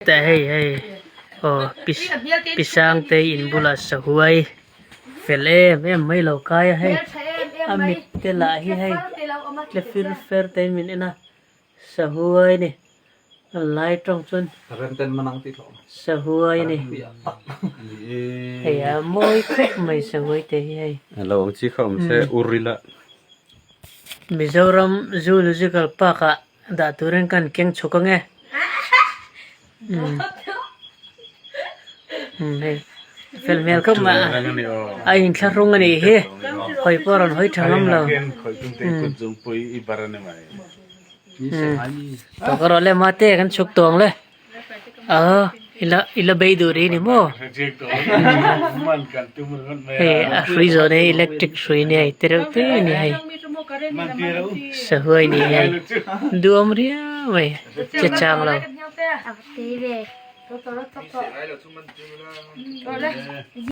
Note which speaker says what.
Speaker 1: Hetah hei hei aw pi Sangtei in bulah sahuai fel em em mai lo kai a hei a mit te lah hi hei tle fir fer te in min en a sahuai a ni a lai tawng chuan sahuai a ni hei a mawi khawp mai sahuai te hi hei. Mizoram Zoological Park ah dah turin kan keng chhuk ange umm hei fel hmel khawp mai a a inthlahrung a nih hi hawi pawh a rawn hawi tha ngam lo umm tawk erawh le mate kan chhuk tawng le. A ila ila bei duh rih ni maw hei a hrui zawh nei electric hrui nia hei te reuh te a ni hei sahuai ni hei duam riau mai che chang lo.